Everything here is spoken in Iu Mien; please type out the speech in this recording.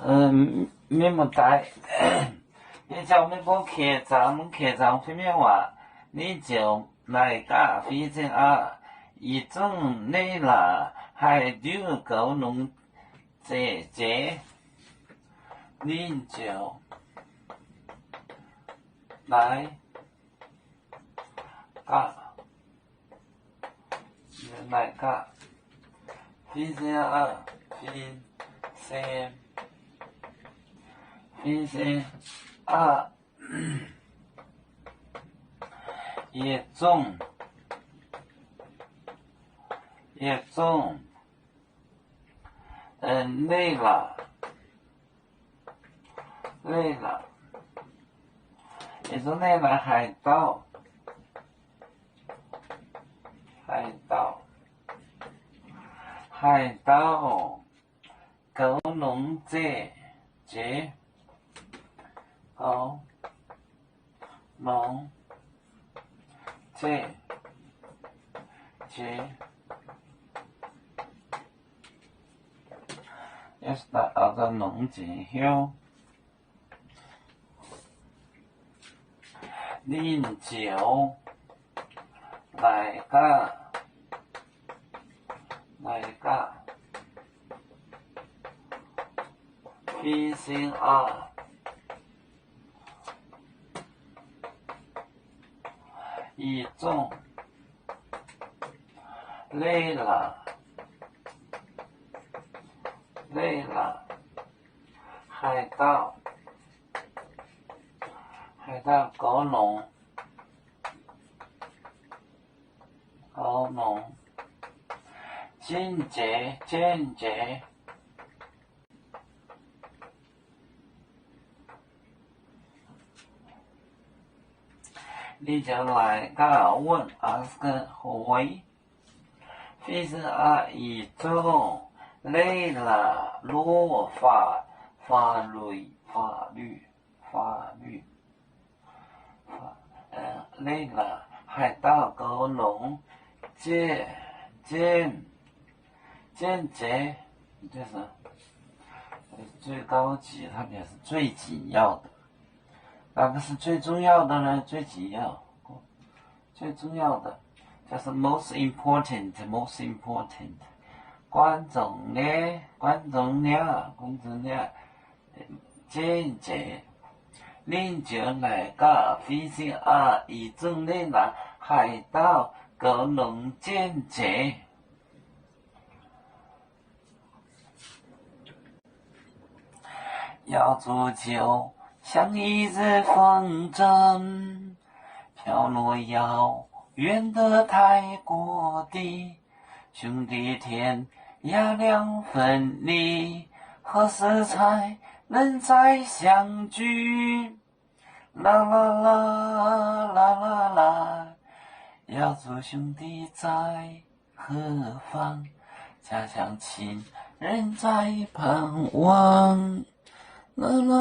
Mienh muoz-doic, yie caux meih mbuo qiex zaangc, qiex zaangc fih mienh waac. Ninh ziouc naaic gaax Fin-Saeng Aah, Ih zungv leiz-latc haih ndiuv goux longx zeqc jeiv. Ninh ziouc naaic gaax, naaic gaax Fin-Saeng Aah, Fin-Saeng, Fin-Saeng Aah, yietc zungv, yietc zungv leiz-latc, leiz-latc, yietc zungv leiz-latc haaix dauh, haaix dauh, haaix dauh goux longx zeqc jeiv, goux longx zeqc jeiv. Longx jiex hnyouv. Ninh ziouc naaic gaax, naaic gaax Fin-Saeng Aah, Ih zungv leiz-latc, leiz-latc haaix dauh, haaix dauh goux longx, goux longx jienv jeiv, jienv jeiv. Ninh ziouc naaic gaax wuonh, ask, hoic, Fin-Saeng Aah, Ih zungv leiz-latc loz, 法律, 法律, 法律 leiz-latc haaix dauh goux longx jienv, jienv jeiv, 最高级，它表示最紧要的，哪个是最重要的呢？最紧要，最重要的，就是 most important, most important, 关重的，关重的，关重的。 Jienv jeiv. Ninh ziouc naaic gaax Fin-Saeng Aah, Ih zungv leiz-latc haaix dauh goux longx jienv jeiv. 妖族就像一阵风筝，飘落遥远的太古地，兄弟天涯两分离，何时才能再相聚？啦啦啦，啦啦啦，瑶族兄弟在何方？家乡亲人在盼望。啦啦